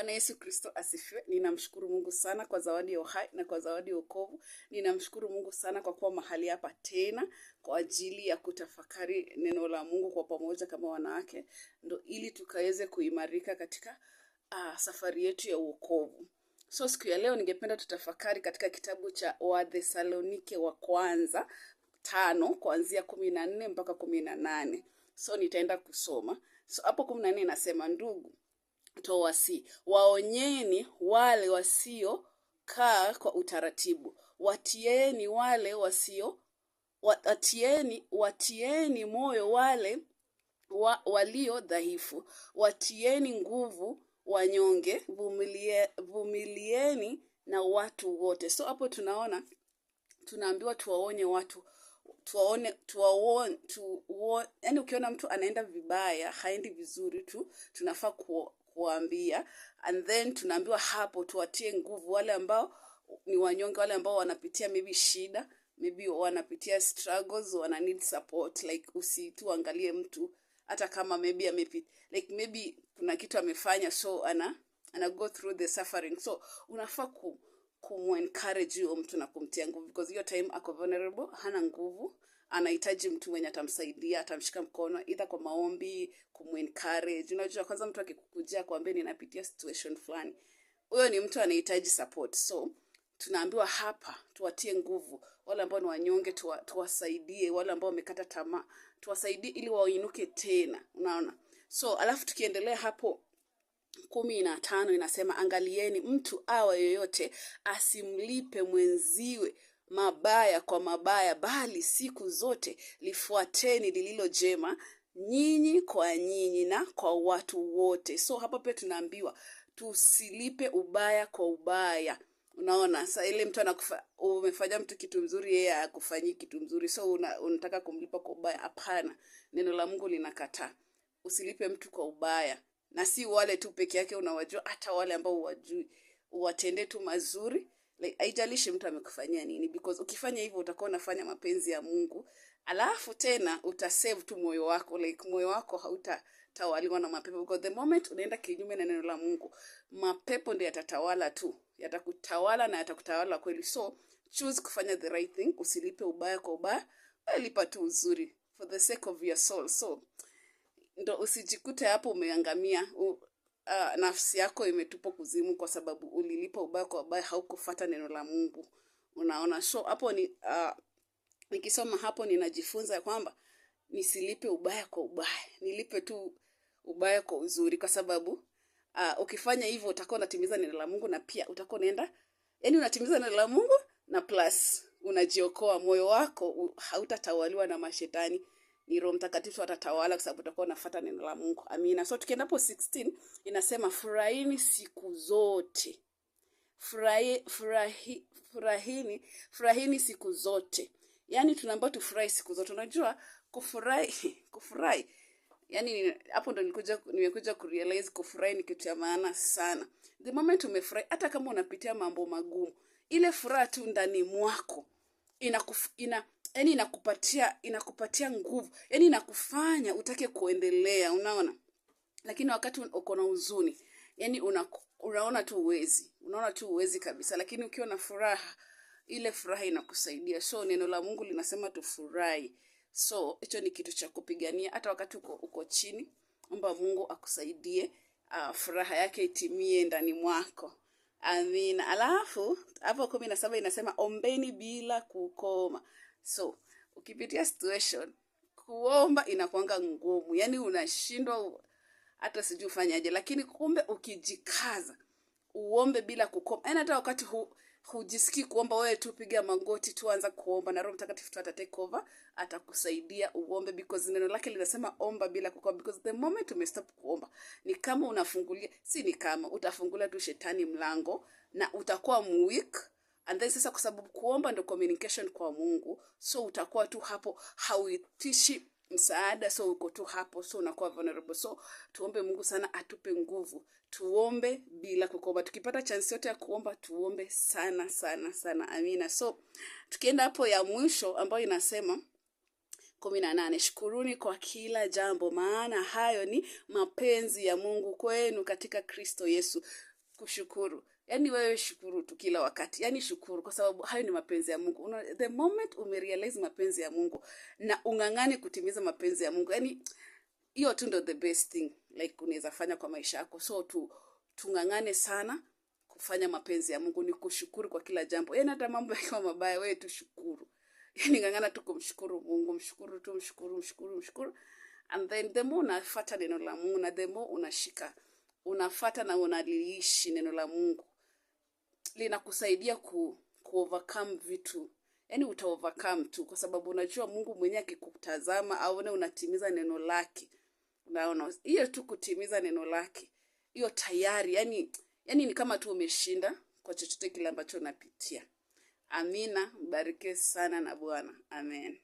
Bwana Yesu Kristo asifiwe. Ninamshukuru Mungu sana kwa zawadi ya uhai na kwa zawadi ya wokovu. Ninamshukuru Mungu sana kwa kuwa mahali hapa tena kwa ajili ya kutafakari neno la Mungu kwa pamoja kama wanawake, ndo ili tukaweze kuimarika katika safari yetu ya wokovu. So siku ya leo ningependa tutafakari katika kitabu cha Wathesalonike wa kwanza 5 kuanzia 14 mpaka 18. So nitaenda kusoma. So hapo 14 inasema, ndugu towasi, waonyeni wale wasio kaa kwa utaratibu, watieni wale wasio watieni moyo wale walio dhaifu, watieni nguvu wanyonge, vumilieni na watu wote. So hapo tunaona tunaambiwa tuwaonye watu, tuwaone, tuwaone, yani ukiona mtu anaenda vibaya, haendi vizuri tu, tunafaa kuambia. And then tunaambiwa hapo tuwatie nguvu wale ambao ni wanyonge, wale ambao wanapitia maybe shida, maybe wanapitia struggles, wana need support. Like usituangalie mtu hata kama maybe like maybe kuna kitu amefanya, so ana go through the suffering. So unafaa kumu-encourage huyo mtu na kumtia nguvu, because hiyo time ako vulnerable, hana nguvu, anahitaji mtu mwenye atamsaidia, atamshika mkono, either kwa maombi, kumu-encourage. Unajua kwanza mtu akikukujia kuambia ninapitia situation fulani, huyo ni mtu anahitaji support. So tunaambiwa hapa tuwatie nguvu wale ambao ni wanyonge, tuwasaidie wale ambao wamekata tamaa, tuwasaidie ili wainuke tena, unaona. So alafu tukiendelea hapo 15 inasema, angalieni mtu awa yoyote asimlipe mwenziwe mabaya kwa mabaya, bali siku zote lifuateni lililo jema, nyinyi kwa nyinyi na kwa watu wote. So hapa pia tunaambiwa tusilipe ubaya kwa ubaya. Unaona, sasa ile mtu umefanya mtu kitu mzuri, yeye hakufanyii kitu mzuri, so unataka kumlipa kwa ubaya. Hapana, neno la Mungu linakataa usilipe mtu kwa ubaya, na si wale tu peke yake unawajua, hata wale ambao huwajui uwatendee tu mazuri. Like, haijalishi mtu amekufanyia nini, because ukifanya hivyo utakuwa unafanya mapenzi ya Mungu, alafu tena utasave tu moyo wako, like moyo wako hautatawaliwa na mapepo, because the moment unaenda kinyume na neno la Mungu, mapepo ndio yatatawala tu, yatakutawala na yatakutawala kweli. So choose kufanya the right thing, usilipe ubaya kwa ubaya, wewe lipa tu uzuri for the sake of your soul. So ndo usijikute hapo umeangamia, nafsi yako imetupwa kuzimu kwa sababu ulilipa ubaya kwa ubaya, haukufuata neno la Mungu. Unaona, so hapo ni nikisoma hapo ninajifunza ya kwamba nisilipe ubaya kwa ubaya, nilipe tu ubaya kwa uzuri, kwa sababu ukifanya hivyo utakuwa unatimiza neno la Mungu na pia utakuwa unaenda, yani unatimiza neno la Mungu na plus unajiokoa moyo wako, hautatawaliwa na mashetani, ni Roho Mtakatifu atatawala kwa sababu utakuwa unafuata neno la Mungu. Amina. So tukienda hapo 16 inasema, furahini siku zote. Furahi, furahi, furahini, furahini siku zote. Yaani tunaambiwa tufurahi siku zote. Unajua kufurahi, kufurahi. Yaani hapo ndo nimekuja kurealize kufurahi ni kitu ya maana sana. The moment umefurahi, hata kama unapitia mambo magumu, ile furaha tu ndani mwako yani inakupatia nguvu, yani inakufanya utake kuendelea, unaona. Lakini wakati uko na huzuni, yani unaona tu uwezi, unaona tu uwezi kabisa. Lakini ukiwa na furaha, ile furaha inakusaidia. So neno la Mungu linasema tufurahi. So hicho ni kitu cha kupigania hata wakati uko chini, omba Mungu akusaidie, furaha yake itimie ndani mwako. Amina. Alafu hapo 17 inasema, ombeni bila kukoma. So ukipitia situation, kuomba inakuanga ngumu, yani unashindwa hata sijui ufanyaje, lakini kumbe ukijikaza uombe bila kukoma, yani hata wakati hujisikii kuomba, wewe tu piga magoti tu, anza kuomba na Roho Mtakatifu tu ata take over, atakusaidia uombe, because neno lake linasema omba bila kukoma. Because the moment umestop kuomba, ni kama unafungulia, si ni kama utafungulia tu shetani mlango na utakuwa weak. And then sasa, kwa sababu kuomba ndo communication kwa Mungu, so utakuwa tu hapo, hauitishi msaada, so uko tu hapo, so unakuwa vulnerable. So tuombe Mungu sana atupe nguvu, tuombe bila kukoma. Tukipata chance yote ya kuomba, tuombe sana sana sana. Amina. So tukienda hapo ya mwisho ambayo inasema 18, shukuruni kwa kila jambo, maana hayo ni mapenzi ya Mungu kwenu katika Kristo Yesu. Kushukuru. Yaani wewe shukuru tu kila wakati. Yaani shukuru kwa sababu hayo ni mapenzi ya Mungu. The moment umerealize mapenzi ya Mungu na ung'ang'ane kutimiza mapenzi ya Mungu, yaani hiyo tu ndo the best thing like unaweza fanya kwa maisha yako. So tung'ang'ane sana kufanya mapenzi ya Mungu, ni kushukuru kwa kila jambo. Yaani hata mambo yakiwa mabaya, wewe tu shukuru. Yaani ng'ang'ana tu kumshukuru Mungu, mshukuru tu, mshukuru, mshukuru, mshukuru. And then the more unafuata neno la Mungu na the more unashika, unafata na unaliishi neno la Mungu, linakusaidia ku overcome vitu. Yaani uta overcome tu kwa sababu unajua Mungu mwenyewe akikutazama aone unatimiza neno lake. Unaona, hiyo tu kutimiza neno lake, hiyo tayari, yani ni kama tu umeshinda kwa chochote kile ambacho unapitia. Amina, mbarikiwe sana na Bwana. Amen.